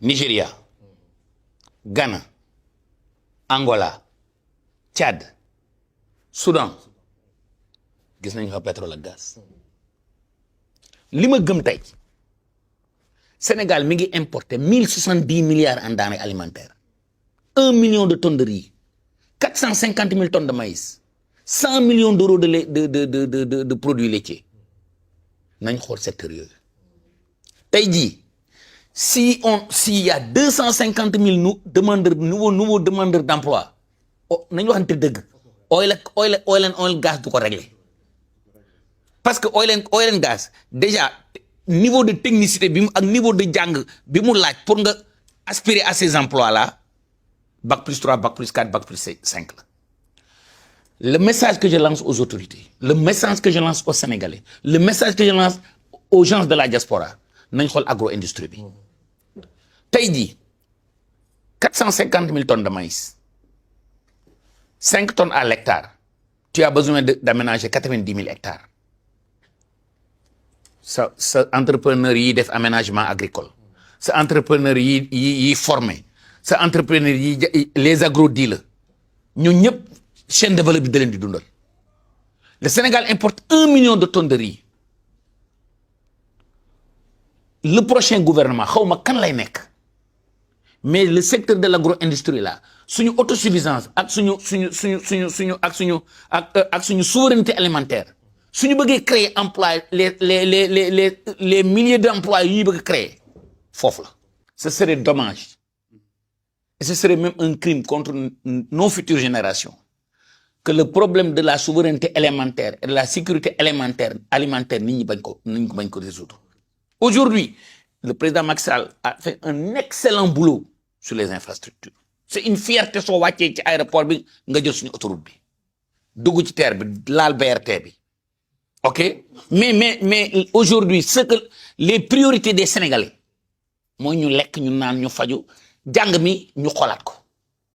Nigeria, Ghana, Angola, Tchad, Soudan gis nañu fa pétrole ak gaz li ma gëm tey Sénégal mi ngi importé 1070 milliards en denrées alimentaires 1 million de tonnes de riz 450 000 tonnes de maïs 100 millions d'euros de produits laitiers nañ xool secteur yooyu tey jii s'il y a 250 000 nouveaux demandeurs d'emploi nañu waxante dëgg oil and gas du ko régler parce que oil and gas déjà niveau de technicité bi mu ak niveau de jàng bi mu laaj pour nga aspirer à ces emplois là bac plus 3 bac plus 4 bac plus 5 la. Le message que je lance aux autorités, le message que je lance aux Sénégalais, le message que je lance aux gens de la diaspora nañ xool agro-industrie bi tey jii 450 000 tonnes de maïs 5 tonnes à l'hectare tu as besoin d'aménager 90 000 hectares sa entrepreneur yi def aménagement agricole sa entrepreneur yi formé sa entrepreneur yi les agro-dealers ñun ñëpp chaîne de valeur bi da leen di dundal le Sénégal importe 1 million de tonnes de riz le prochain gouvernement xaw ma kan lay nekk mais le secteur de l'agro-industrie là suñu autosuffisance ak suñu souveraineté alimentaire suñu bëggee créer emploi les milliers d'emplois yu ñu bëgg créer foofu la. Ce serait dommage et ce serait même un crime contre nos futures générations que le problème de la souveraineté alimentaire et de la sécurité alimentaire nit ñi bañ ko résoudre. Aujourd'hui, le président Macky Sall a fait un excellent boulot sur les infrastructures. C'est une fierté soo wàccee ci aéroport bi nga jël suñu autoroute bi dugg ci terre bi laal BRT bi ok mais aujourd'hui ce que les priorités des Sénégalais mooy ñu lekk ñu naan ñu faju jàng mi ñu xoolaat ko